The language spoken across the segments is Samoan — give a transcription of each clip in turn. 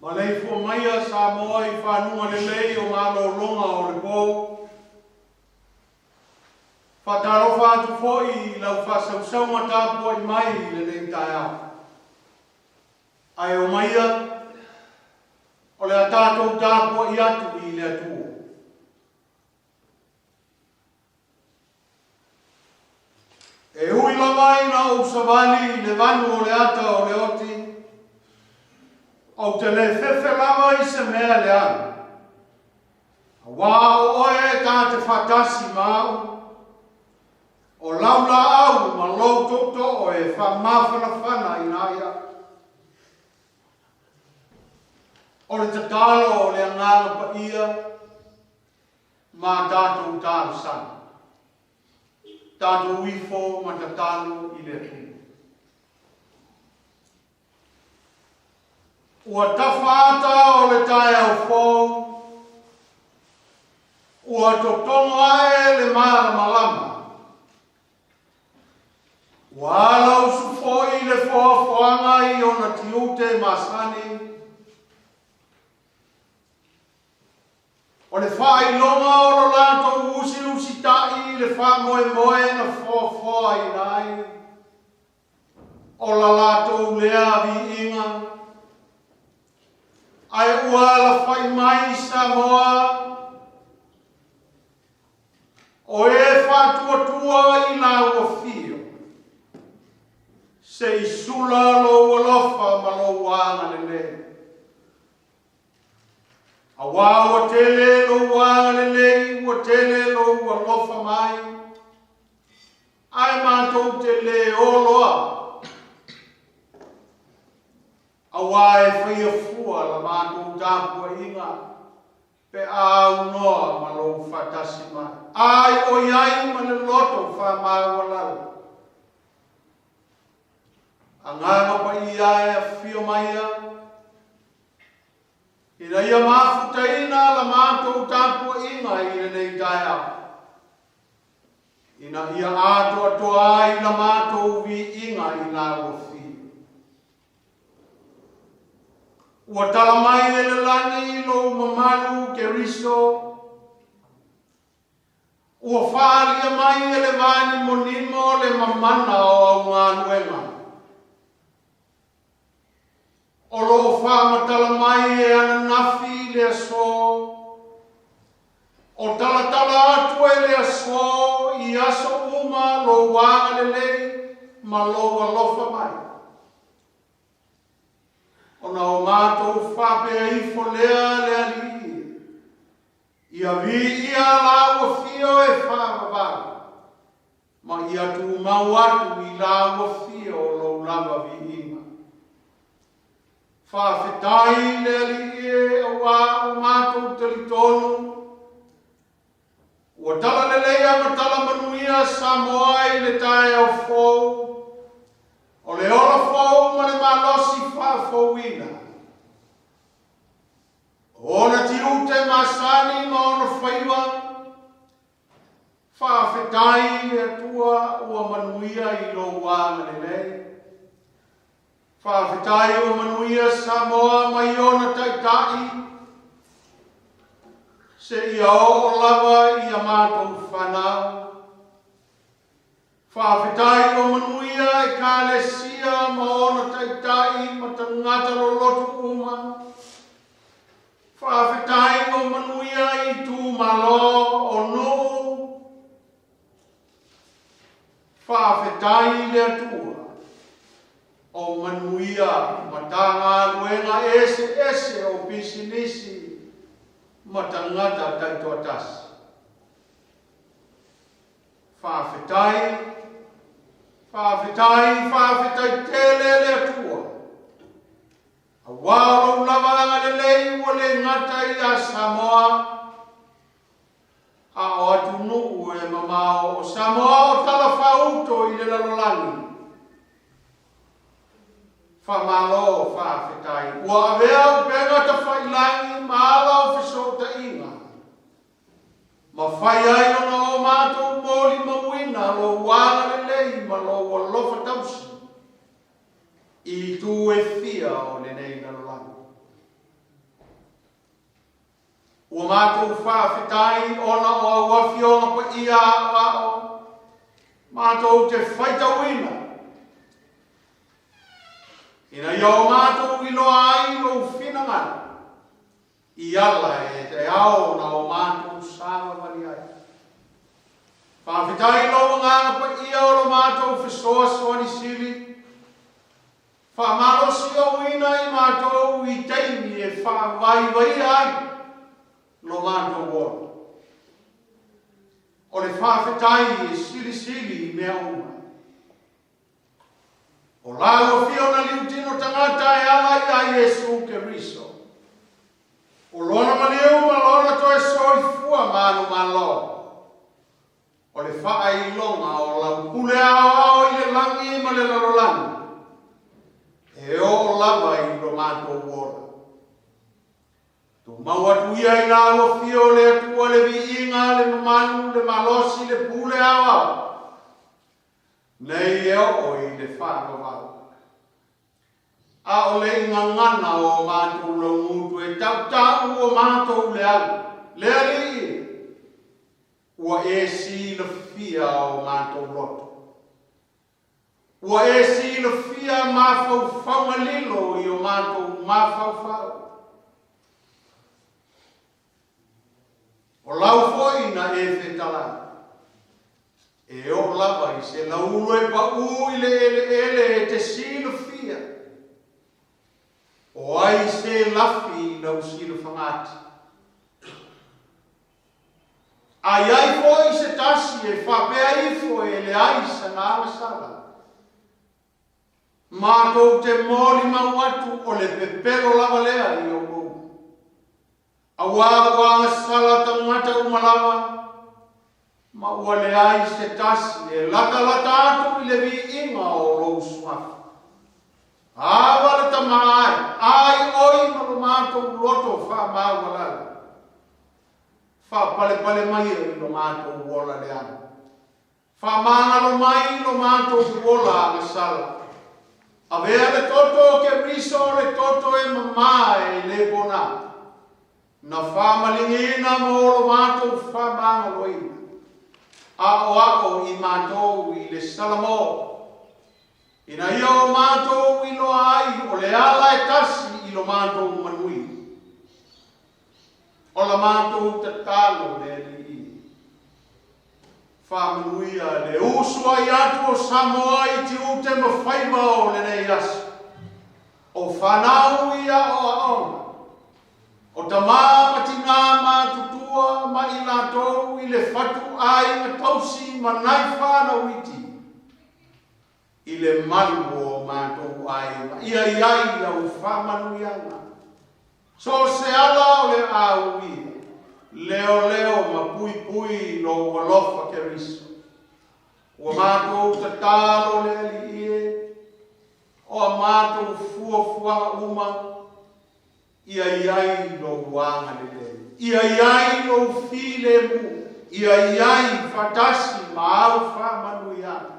Maleifua maia Samoa i fanuga lelei o malologa o le po. Faatalofa atu foi i lau faasausauga tapuai mai i lenei taeao. Ae omaia, o le a tatou tapuai atu i le Atua. E ui lava ina ou savali i le vanu o le ata o le oti, ou te le fefe lava i se mea leaga, auā o oe ta te faatasi ma au, o lau laau ma lou tootoo e faamafanafana ina ia. O le tatalo o le Agaga Paia, ma tatou talosaga. Tatou ifo ma tatalo i le Atua. Ua tafa ata o le taeao fou, ua totogo ae le malamalama. Ua alausu foi le foafoaga i ona tiute masani. O le faailoga o lo latou usiusitaʻi i le faamoemoe na foafoaina ai, o la latou lea viiga, ae ua alafai mai Samoa, o e faatuatua i lau afio, se i sula lou alofa ma lou agalelei. Auā ua tele lou agalelei, ua tele lou alofa mai, ae matou te lē o loa, auā e faia fua la matou tapuaiga pe a aunoa ma lou faatasi mai. Ai o i ai ma le loto faamaualalo. Agaga Paia e afio maia, Ina ia mafutaina la matou tapuaiga i lenei taeao, ina ia atoatoa ai la matou viiga i lau afio. Ua tala mai e le lagi lou mamalu Keriso, ua faaalia mai e le vanimonimo le mamana o au galuega. O lo o faamatala mai e ananafi le aso, o talatala atu e le aso i aso uma lou agalelei ma lou alofa mai. Ona o matou faapea ifo lea le Alii e, ia viia lau afio e faavavau, Ma ia tumau atu i lau afio o lou lava viiga. Faafetai i le Alii e auā ua matou talitonu, ua tala leleia ma tala manuia Samoa i le taeao fou, o le ola fou ma le malosi faafouina. O ona tiute masani ma ona faiva, Faafetai i le Atua ua manuia i lou agalelei. Faafetai ua manuia Samoa mai ona taitai seia oo lava i a matou fanau. Faafetai ua manuia Ekalesia ma ona taitai ma tagata loloto uma. Faafetai ua manuia itumalo o nuu. Faafetai i le Atua o manuia Matagaluega eseese o pisinisi ma tagata taitoatasi. Faafetai, faafetai, faafetai tele le Atua. Aua o lou lava agalelei ua le gata iā Samoa, a o atunuu e mamao o Samoa o talafaauto i le lalolagi. Faamalo faafetai ua avea upega tafailagi ma ala o fesootaiga ma fai ai ona o matou molimauina lou agalelei ma lou alofa tausi i itu e fia o lenei lalolagi. Ua matou faafetai ona o au afioga paia aoao matou te faitauina ina ia o matou iloa ai lou finagalo i ala e ao ona o matou savavali ai. Faafetai i lou Agaga Paia o lo matou fesoasoani sili, faamalosiauina i matou i taimi e faavaivaia ai lo matou ola. O le faafetai e silisili i mea uma. O lau afio na liutino tagata e ala iā Iesu Keriso. O lona maliu ma lona toe soifua manumalo, o le faailoga o lau pule aoao i le lagi ma le lalolagi, e oo lava i lo matou ola. Tumau atu ia i lau afio le Atua le viiga, le mamalu, le malosi, le pule aoao, nei e oo i le faavavau. A o le i gagana o matou laugutu e tautau o matou leaga, le Alii e, ua e silafia o matou loto. Ua e silafia mafaufauga lilo i o matou mafaufau. O lau foi na e fetalai, e oo lava i se laulu e paʻū i le eleele e te silafia, o ai se lafi i lau silafagati? A i ai foi se tasi e faapea ifo e leai sana agasala, matou te molimau atu o le pepelo lava lea i ou luma. Aua ua agasala tagata uma lava, ma ua leai se tasi e latalata atu i le viiga o lou suafa. Ava le Tama ae, ai oi ma lo matou loto faamaualalo. Faapalepale maia i lo matou ola leaga. Faamagalo mai lo matou ola agasala. Avea le toto o Keriso o le toto e mamā e le pona, na faamaligiina mo lo matou faamagaloina. Aʻoaʻo i matou i le Salamo, ina ia o matou iloa ai o le ala e tasi i lo matou manuia. O la matou tatalo le Alii. Faamanuia le usuai atu o Samoa i tiute ma faiva o lenei aso. O fanau i aoaoga, o tamā ma tinā matutua ma i latou i le fatu aiga tausi ma nai whanau iti, i le malu o matou aiga ia i ai au faamanuiaga. So o se ala o le auia, leoleo ma puipui i lou alofa Keriso. Ua matou tatalo le Alii e, o a matou fuafuaga uma, ia i ai lou agalelei, ia i ai lou filemu, ia i ai faatasi ma au faamanuiaga.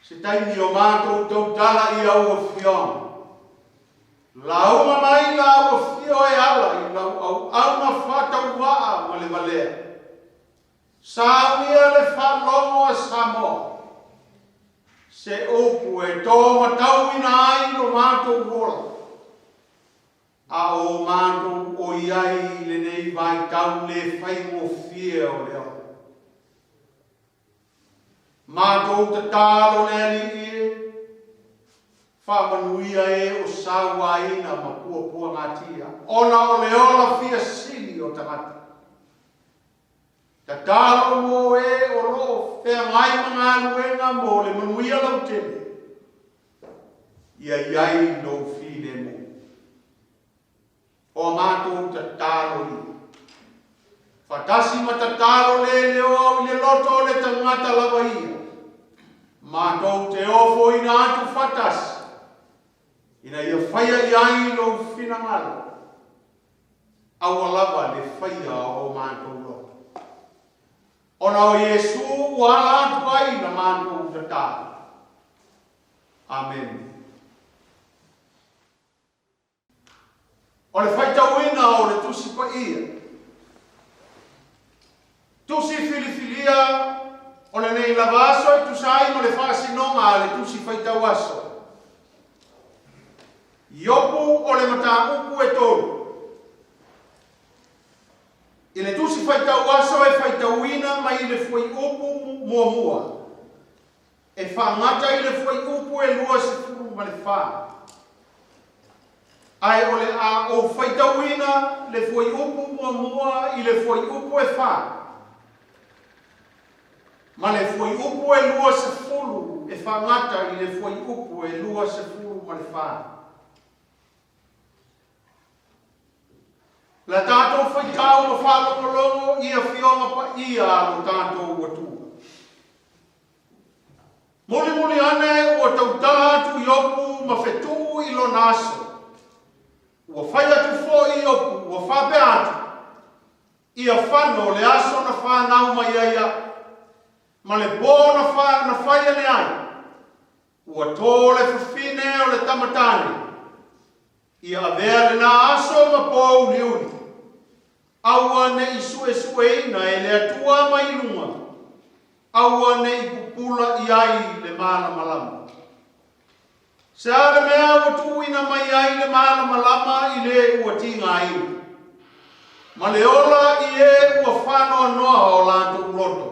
Se taimi o matou tautala i au afioga, lauga mai lau afio e ala i lau auauna faatauvaa ma le valea. Saunia le faalogo a Samoa, se upu e tō matauina ai lo matou ola, a o matou oi ai i lenei vaitau le faigofie o le ola. Matou tatalo le Alii e, faamanuia e o sauaina ma puapuagatia, ona o le ola fia sili o tagata. Tatalo mo e o lo o feagai ma galuega mo le manuia lautele, ia i ai lou filemu. filemu. O a matou tatalo ia. Faatasi ma tatalo le leo i le loto o le tagata lava ia. Matou te ofoina atu faatasi, ina ia faia i ai lou finagalo, aua lava le faia o matou loto. Ona o Iesu ua ala atu ai la matou tatalo. Amene. O le faitauina o le Tusi Paia. Tusi filifilia o lenei lava aso e tusa ai ma le faasinoga a le Tusi Faitau Aso. Iopu o le mataupu e tolu. I le Tusi Faitau Aso e faitauina mai le fuaiupu muamua e faagata i le fuaiupu e 24. Ae o le a ou faitauina le fuaiupu muamua i le fuaiupu e 4, ma le fuaiupu e 20 e faagata i le fuaiupu e 24. La tatou faitau ma faalogologo i afioga paia a lo tatou Atua. Mulimuli ane ua tautala atu Iopu ma fetuu i lona aso. Ua fai atu foi Iopu, ua faapea atu, Ia fano le aso na fanau mai ai a'u, ma le pō na fai ane ai, ua tō le fafine o le tama tāne. Ia avea lenā aso ma pō uliuli, aua ne i suesueina e le Atua mai luga, aua ne i pupula i ai le malamalama. Se a le mea ua tuuina mai ai le malamalama i le ua tigaina, ma le ola i e ua faanoanoa o latou loto,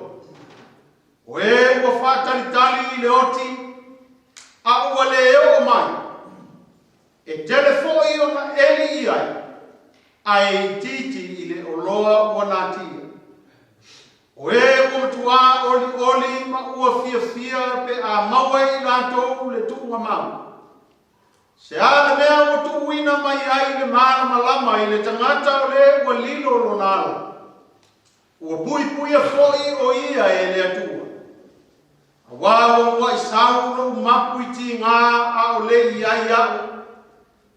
o e ua faatalitali i le oti, a ua le oo mai, e tele foi ona eli i ai, ae itiiti i le oloa ua natia. O e ua matuā olioli ma ua fiafia pe a maua e i latou le tuugamau. Se a le mea ua tuuina mai ai le malamalama i le tagata o le ua lilo lona ala, ua puipuia foi o ia e le Atua. Auā ua muaʻi sau lou mapu i tigā a o le i ai a'u,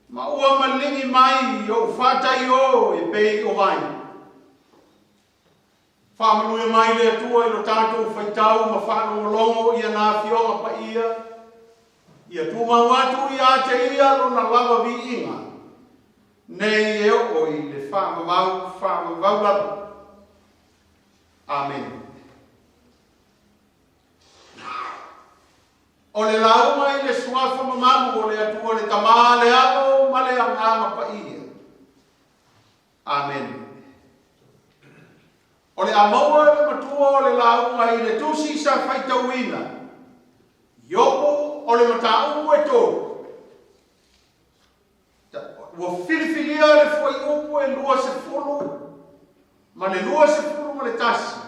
ma ua maligi mai o'u faataiō e pei o vai. Faamanuia mai le Atua i lo tatou faitau ma faalogologo i ana afioga paia, ia tumau atu ia te ia lona lava viiga, nei e oo i le faavavau faavavau lava. Amene. O le lauga i le Suafa mamalu o le Atua le Tama, le Alo ma le Agaga Paia. Amene. O le a maua le matua o le lauga i le tusi sa faitauina, Iopu o le mataupu e tolu. Ua filifilia le fuaiupu e 20 ma le 21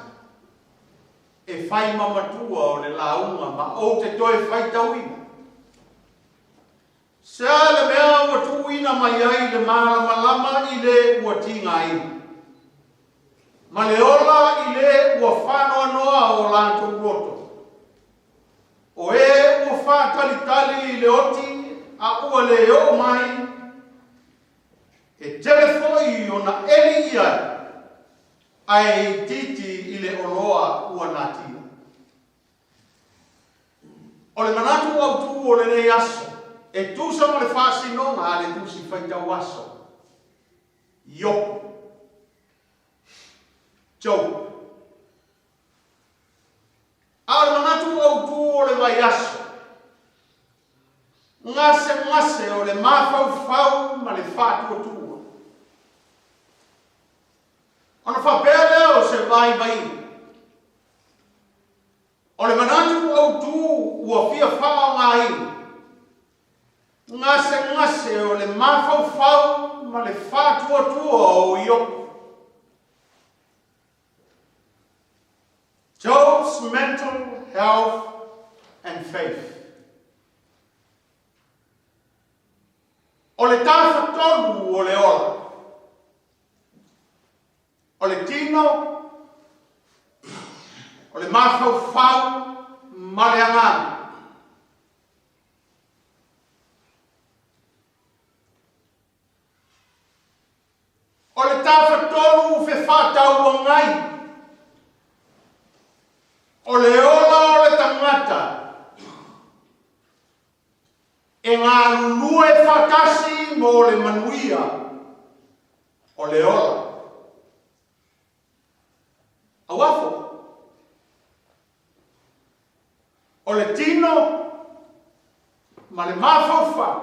e fai ma matua o le lauga ma ou te toe faitauina. Se a le mea ua tuuina mai ai le malamalama i le ua tigaina, ma le ola i le ua faanoanoa o latou loto, o e ua faatalitali i le oti a ua le oo mai, e tele foi ona eli i ai, ae itiiti i le oloa ua natia. O le manatu autū o lenei aso, e tusa ma le faasinoga a le Tusi Faitau Aso, Iopu. Job. A o le manatu autū o le vaiaso, gasegase o le mafaufau ma le faatuatua. Ona faapea lea o se vaivaiga, O le manatu autū ua fia faaaogaina, gasegase o le mafaufau ma le faatuatua o Iopu. Job's mental health and faith. O le tafatolu o le ola, o le tino, o le mafaufau ma le agaga. O le tafatolu fefaatauagai, o le ola o le tagata e galulue faatasi mo le manuia o le ola. Auafo. O le tino ma le mafaufau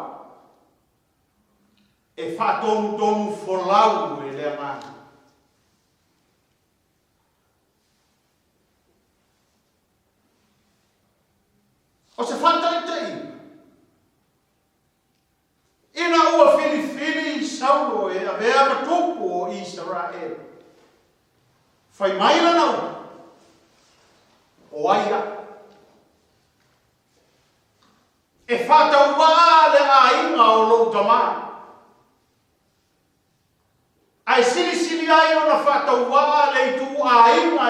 e faatonutonu folau e le Agaga. O se faataitaiga, ina ua filifili Saulo e avea ma tupu o Isaraelu, fai mai lana upu, O ai au? E faatauvaa le aiga o lou tama. Ae silisili ai ona faatauvaa le ituaiga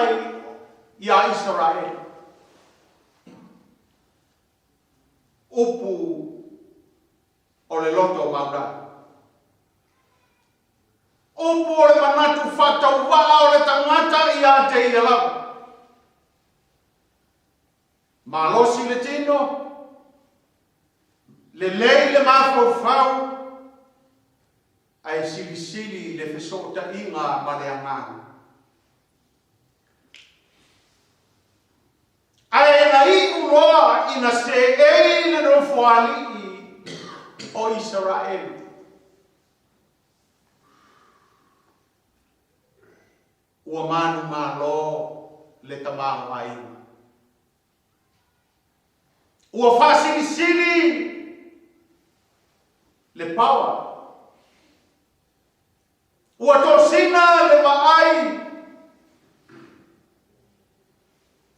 iā Isaraelu. Upu o le loto maulagi. Upu o le manatu faatauvaa o le tagata iā te ia lava. Malosi le tino, lelei le mafaufau, ae silisili le fesootaiga ma le agaga. Ae na iu loa ina seei le nofoalii o Isaraelu. Ua manumalo le tamaoaiga. Ua faasilisili le paoa. Ua tosina le vaai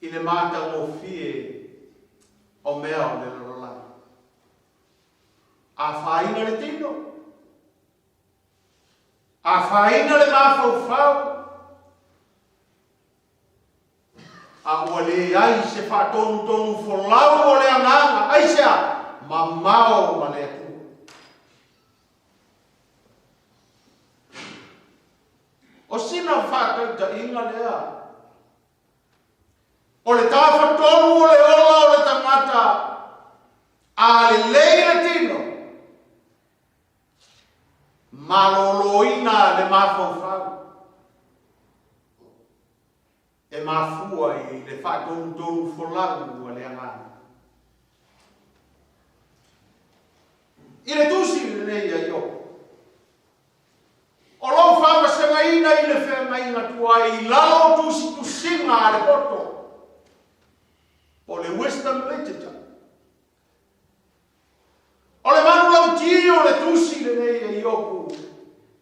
i le matagofie o mea o le lalolagi. Afaina le tino. Afaina le mafaufau, a ua leai se faatonutonu folau o le agaga, aisea? Mamao ma le Atua. O sina faataitaiga lea O le tafatolu o le ola o le tagata, a lelei le tino, maloloina le mafaufau, e mafua i le faatonutonu folau a le Agaga. I le tusi lenei a Iobo, O lou faavasegaina i le feagaiga tuai i lalo o tusitusiga a le poto, po o le Wisdom Literature. O le manulauti o le tusi lenei e Iopu,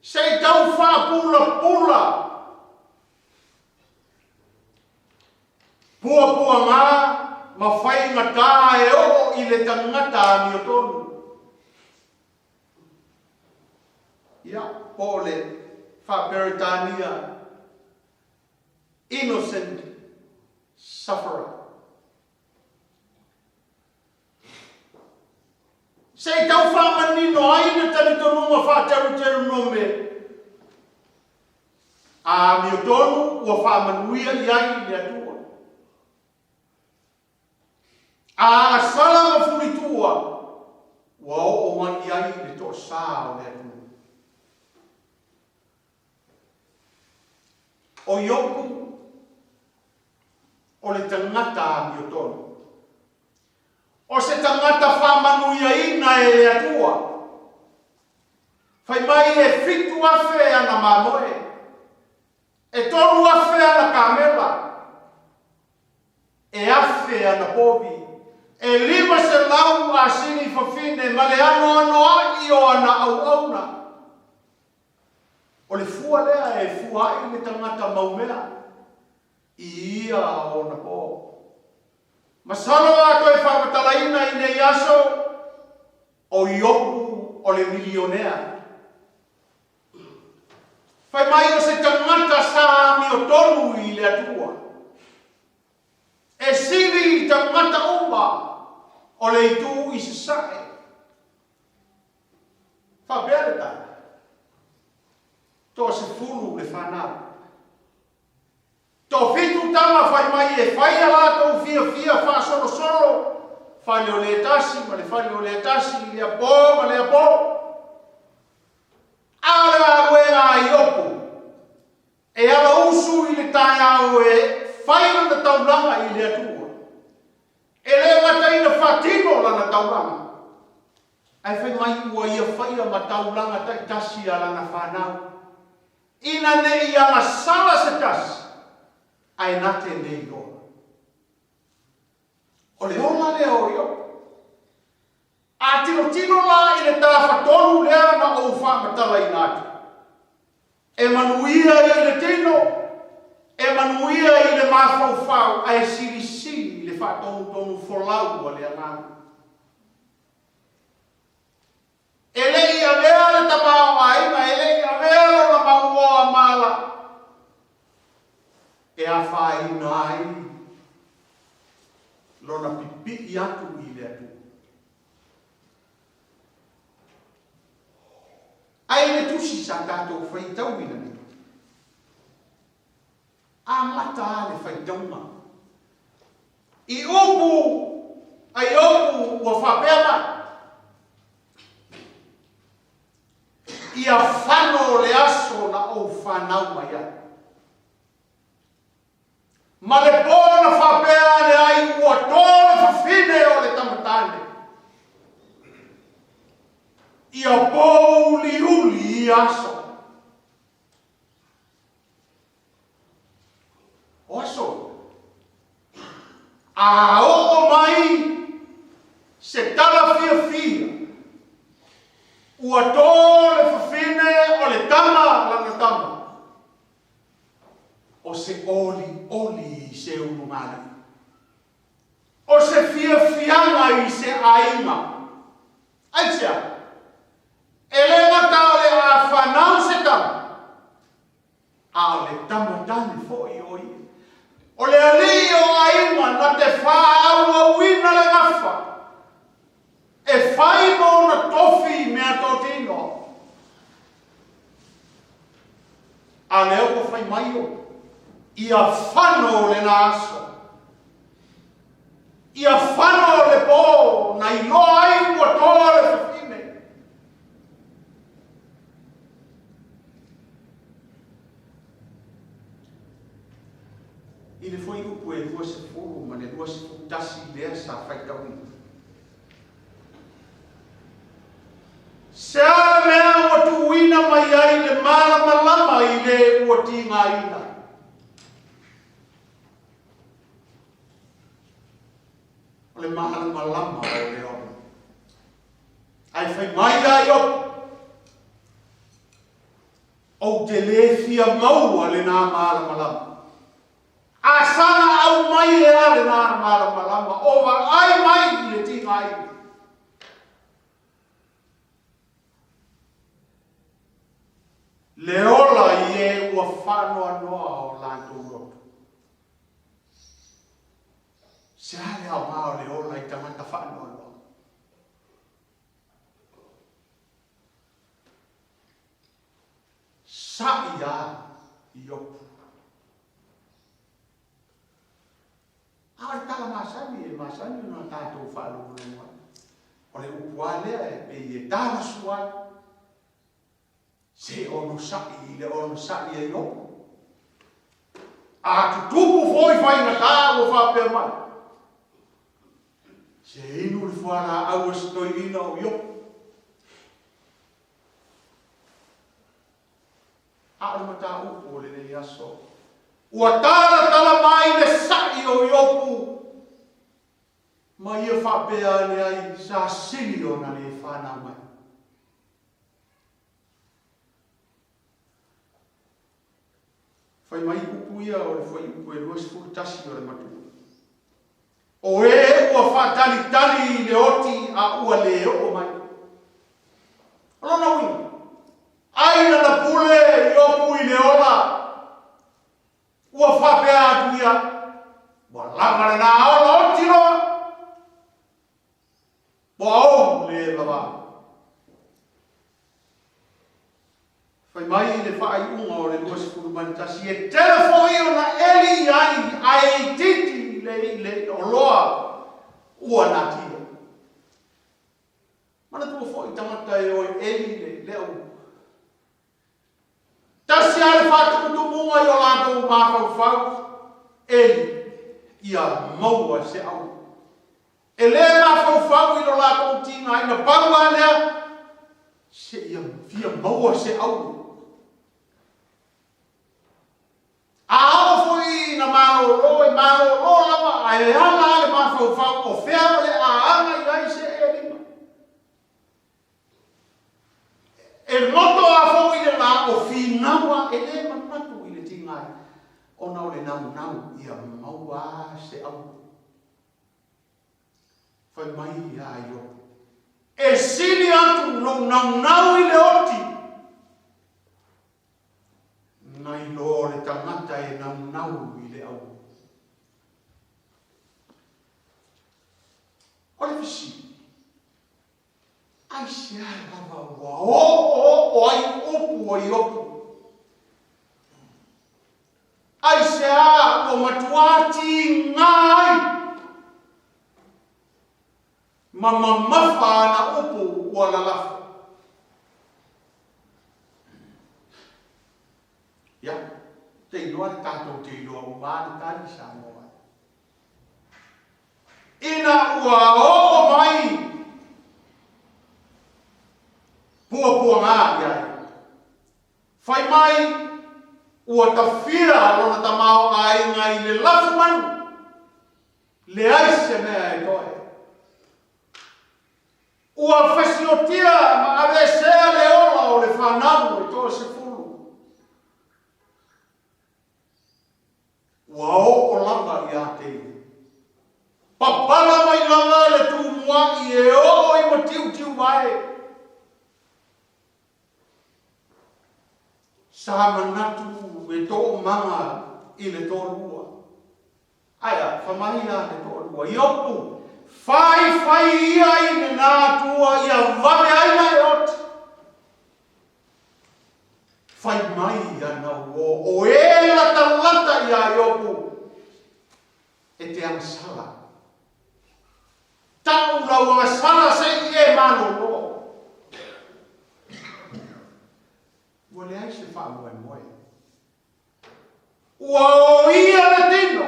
se i tau faapulapula puapuaga ma faigata e oo i le tagata amiotonu. Ia, po o le faa-Peretania innocent sufferer. Se i tau faamanino ai le talitonuga faa-Teuteronome a amiotonu ua faamanuia i ai le Atua. A asala ma fulitua, ua oo mai i ai le toasā o le atunuu. O Iopu, o le tagata amiotonu. O se tagata faamanuiaina e le Atua. Fai mai e 7,000 ana mamoe, e 3,000 ana kamela, E 1,000 ana povi, e 500 asini fafine ma le anoanoaʻi o ana auauna. O le fua lea e fua ai le tagata mau mea i ia ona pō. Masalo a toe faamatalaina i nei aso, o Iopu o le milionea. Fai mai o se tagata sa amiotonu i le Atua. E sili i tagata uma o le itu i sasae. Faapea le tala, Toasefulu le fanau. Toafitu tama fai mai e fai a latou fiafia faasolosolo, fale o le tasi ma le fale o le tasi i lea po ma lea po. A o le galuega a Iopu, e alausu i le taeao e fai lana taulaga i le Atua. E le gata ina faatino lana taulaga, ae fai mai ua ia faia ma taulaga taitasi a lana fanau, ina ne i agasala se tasi, ae na te le iloa. O le ola lea o Iopu. A tilotilo la i le tafatolu lea na ou faamatalaina atu, e manuia i le tino, e manuia i le mafaufau, ae silisili i le faatonutonu folau a le agaga. E le i avea le tamaoaiga, e le i avea lona mauoa mala e afaina ai lona pipii atu i le Atua. Ae i le tusi sa tatou faitauina nei, amata lava le faitauga i upu a Iopu ua faapea mai, Ia fano le aso na ou fanau mai ai. Ma le po na faapea ane ai ua to le fafine o le tama tane. Ia pouliuli ia aso. O aso a oo mai se tala fiafia, ua to le fafine o le tama lana tama. O se olioli i se ulugalii. O se fiafiaga i se aiga. Aisea? E le gata o le a fanau se tama, a o le tama tane foi o ia. O le alii o aiga na te faaauauina le gafa e fai ma ona tofi i meatotino. A lea ua fai mai o ia fano lena aso. Ia fano le po na iloa ai ua toa le fafine. I le fuaiupu e 20 ma le 21 lea sa faitauina. Se a le mea ua tuuina mai ai le malamalama i le ua tigaina? O le malamalama o le ola. Ae fai mai ia Iopu, Ou te le fia maua lena malamalama. A saga aumai e a lena malamalama o vaai mai i le tigaina. Le ola i e ua faanoanoa o latou loto. Se a le aoga o le ola i tagata faanoanoa? Saʻi a Iopu. A o le tala masani e masani ona tatou faalogologo ai. O le upu lava lea e pei e talasu ai. Se onosai i le onosai e Iopu. A tutupu foi faigata ua faapea mai. Se inu le fualaau a si toeaina o Iopu. A o le mataupu o lenei aso, ua talatala mai le saʻi o Iopu, ma ia faapea ane ai sa sili ona le fanau mai. Fai mai upu ia o le fuaiupu e 21 o le matua. O e ua faatalitali i le oti a ua le oo mai. O lona uiga, ai lana pule Iopu i le ola, ua faapea atu ia, Ua lava lena ola oti loa, ua ou le vavau. Fai mai le faaiuga o le 21, e tele foi ona eli i ai ae itiiti le oloa ua natia. Manatua foi tagata e o e eli le le au. Tasi lava le faatumutumuga i o latou mafaufau, eli ia maua se auro. E le mafaufau i lo latou tigaina, pau lava lea, seia fia maua se auro. A oo foi ina malolo, e malolo lava ae ala lava le mafaufau o fea o le a aga i ai se eliga. E goto lava foi le la o finau lava, e le manatu i le tigaina ona o le naunau ia maua se auro. Fai mai ia Iopu, E sili atu lou naunau i le oti nai lo le tagata e naunau i le auro. O le fesili, aisea lava ua oooo ai upu o Iopu? Aisea ua matua tiga ai ma mamafa ana upu ua lalafo? Ia, te iloa le tatou te iloa uma lava le tali Samoa. Ina ua oo mai puapuaga i ai, fai mai ua tafia lona tamaoaiga i le lafu manu, leai se mea e toe. Ua fesiotia ma aveesea le ola o le fanau e toasefulu. Ua oo lava ia te ia. Papala mai lava le tumuaʻi e oo i Matiutiuvae. Sa manatu e toomaga i le toalua. Ae a, fa mai la le toalua. Iopu, faifai ia i lena Atua ia vave ai na e oti. Fai mai ana uō, o e latalata iā Iopu, e te agasala. Ta'u lau agasala se i e malolo. Ua leai se faamoemoe. Ua oia le tino.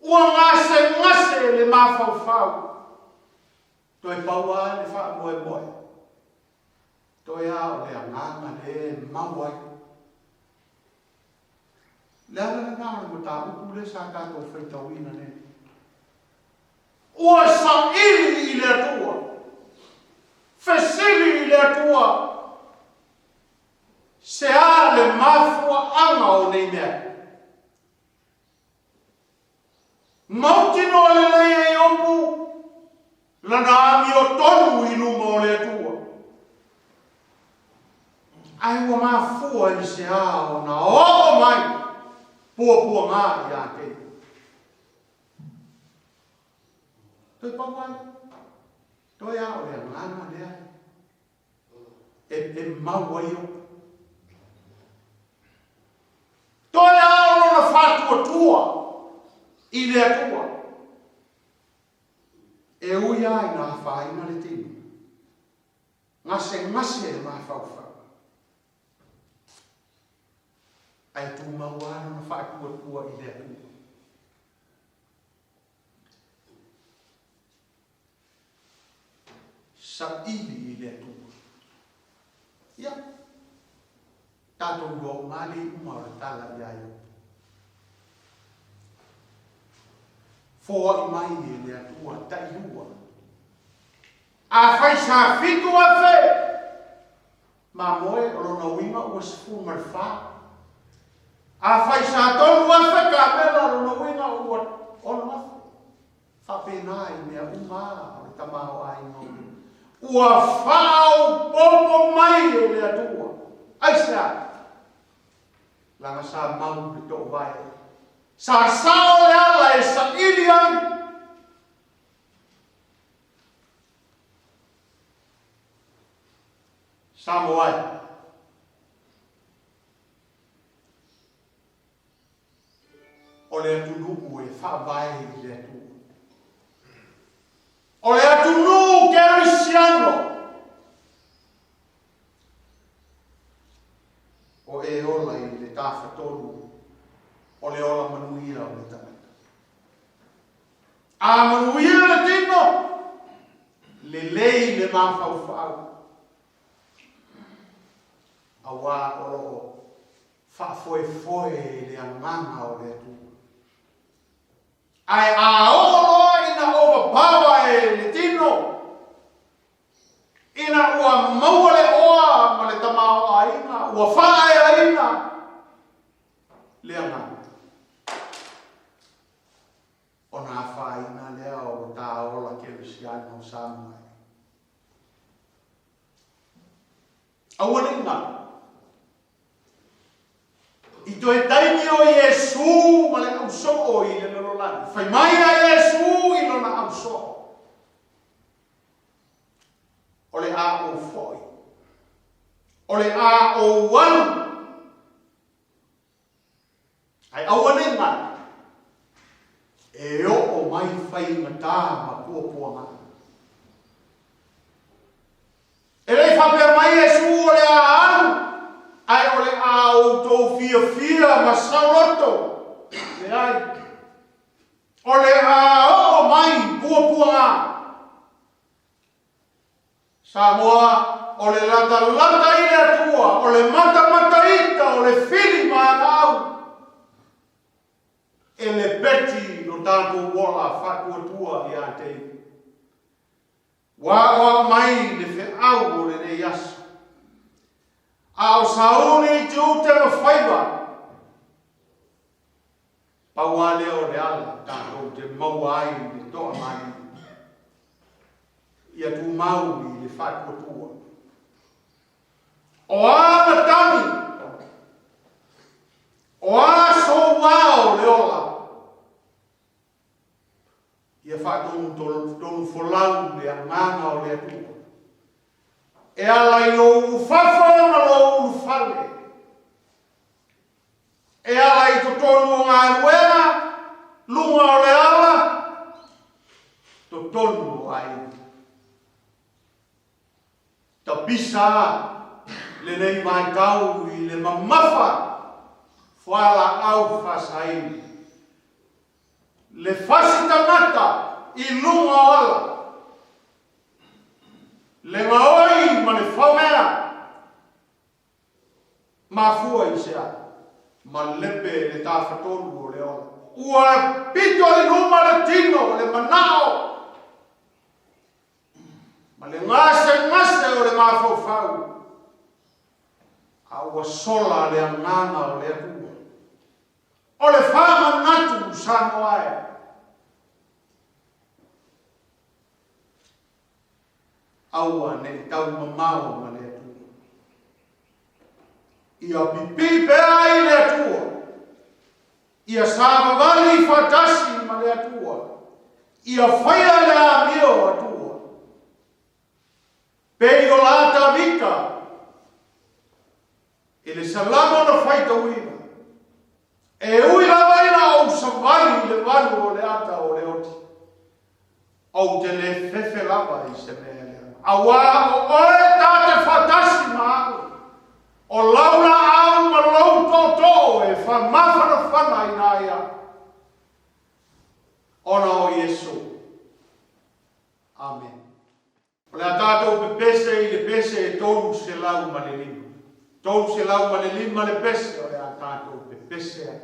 Ua gasegase le mafaufau. Toe pau lava le faamoemoe. Toe lava o le agaga lea e mau ai. Le ala lena o le mataupu lea sa tatou faitauina nei. Ua saili i le Atua. Fesili i le Atua. Se a le mafuaaga o nei mea? Mautinoa lelei e Iopu lana amiotonu i luma o le Atua. Ae ua mafua i se a ona oo mai puapuaga ia te ia. Toe pau ai, toe a o le agaga lea e mau ai Iopu. Toe lava o lona faatuatua i le Atua, e ui lava ina afaina le tino, gasegase le mafaufau, ae tumau lava lona faatuatua i le Atua. Saili i le Atua. Ia, tatou iloa uma lava le iuga o le tala iā Iopu. Foai mai e le Atua tailua. Afai sa 7,000 mamoe, o lona uiga ua 14. Afai sa 3,000 kamela, o lona uiga ua 6,000. Faapena i mea uma o le tamaoaiga o le. Ua faaopoopo mai e le Atua. Aisea? Leaga sa mau le toovae. Sa sao le ala e saili ai. Samoa e. O le atunuu e faavae i le Atua. O le atunuu kerisiano. O e ola i le tafatolu o le ola manuia o le tagata. A manuia le tino, lelei le mafaufau. Auā o lo o faafoefoe i le agaga o le Atua. Ae a oo loa ina overpower e le tino, ina ua maua le oa ma le tamaoaiga, ua faaeaina le agaga, ona afaina lea o lo ta ola kerisiano Samoa e. Aua ne i galo. I toe taimi o Iesu ma le ausoo i le lalolagi, fai mai a Iesu i lona ausoo, O le a ou foi, o le a ou alu, ae aua ne i galo, e oo mai faigata ma puapuaga. E le i faapea mai Iesu o le a alu, ae o le a outou fiafia ma saoloto. Leai. O le a oo mai puapuaga. Samoa, o le latalata i le Atua, o le matamata ita o le fili ma ana au, e lepeti lo tatou ola faatuatua ia te ia. Ua aoao mai le feau o lenei aso, a o sauni i tiute ma faiva, pau lava lea o le ala tatou te maua ai le toamalie, ia tumau i le faatuatua. O a matagi, o a soua o le ola, Ia faatonufolau le agaga o le Atua e ala i lou ulufafo ma lou ulufale, e ala i totonu o galuega, luga o le ala, totonu o aiga. Tapisa lenei vaitau i le mamafa fualaau faasaina. Le fasi tagata i luga o ala, le gaoi ma le faumea, mafua i se a? Malepe le tafatolu o le ola. Ua pito i luma le tino, le manao ma le gasegase o le mafaufau, a ua sola le agaga o le Atua. O le faamanatu Samoa e. Aua ne i taumamao ma le Atua. Ia pipii pea i le Atua. Ia savavali faatasi ma le Atua. Ia faia le amio Atua. Pei o la Tavita i le Salamo na faitauina, E ui lava ina ou savali i le valu o le ata o le oti, ou te le fefe lava i se mea leaga, auā o oe ta te faatasi ma au, o lau laau ma lou tootoo e faamafanafana ina ia, ona o Iesu. Amene. O le a tatou pepese i le pese e 305. 305 le pese o le a tatou pepese ai.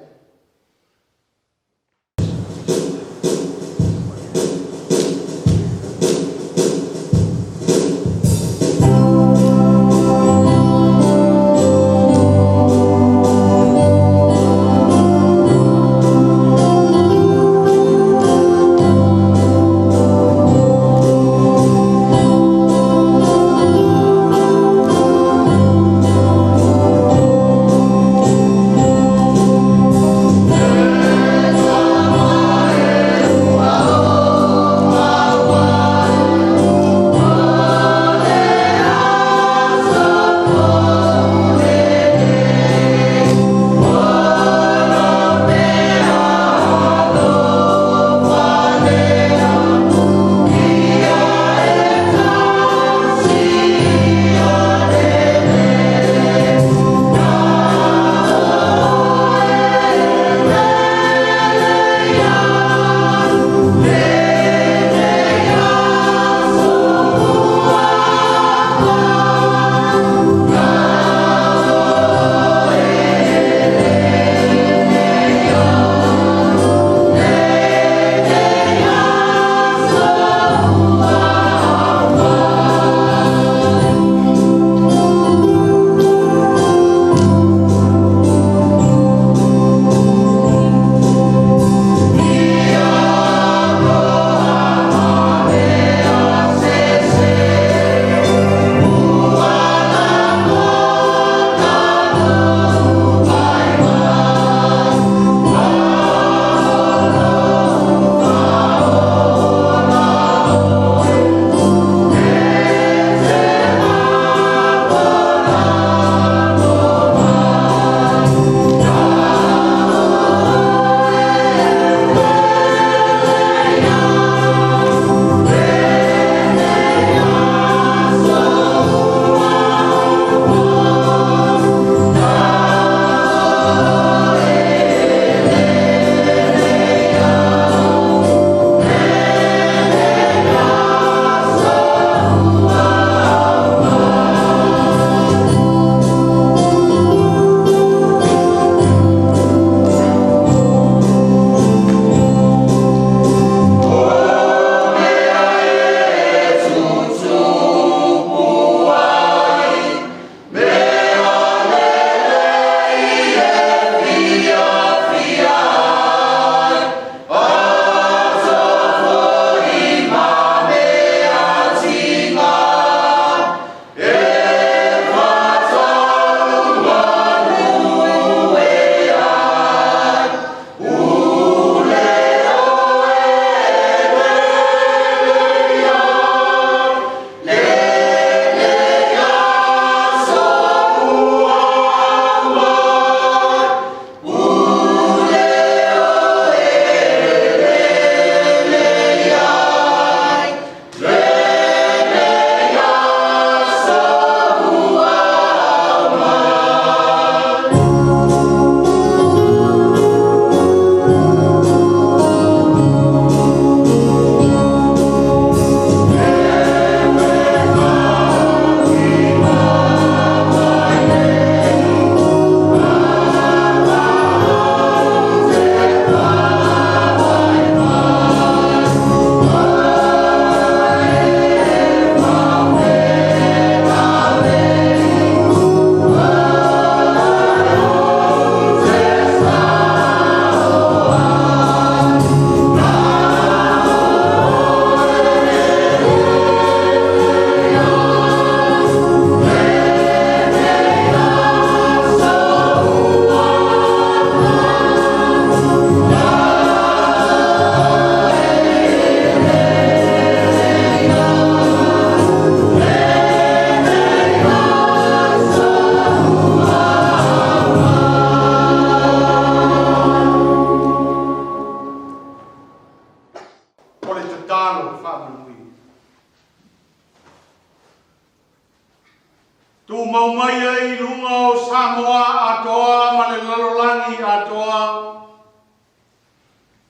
Tumau mai ai i luga o Samoa atoa ma le lalolagi atoa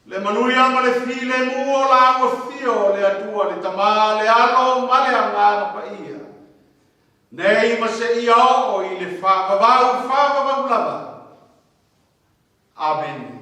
le manuia ma le filemu o la ua fio o le Atua le Tama, le Alo ma le Agaga Paia, nei ma seia oo i le faavavau faavavau lava. Amene.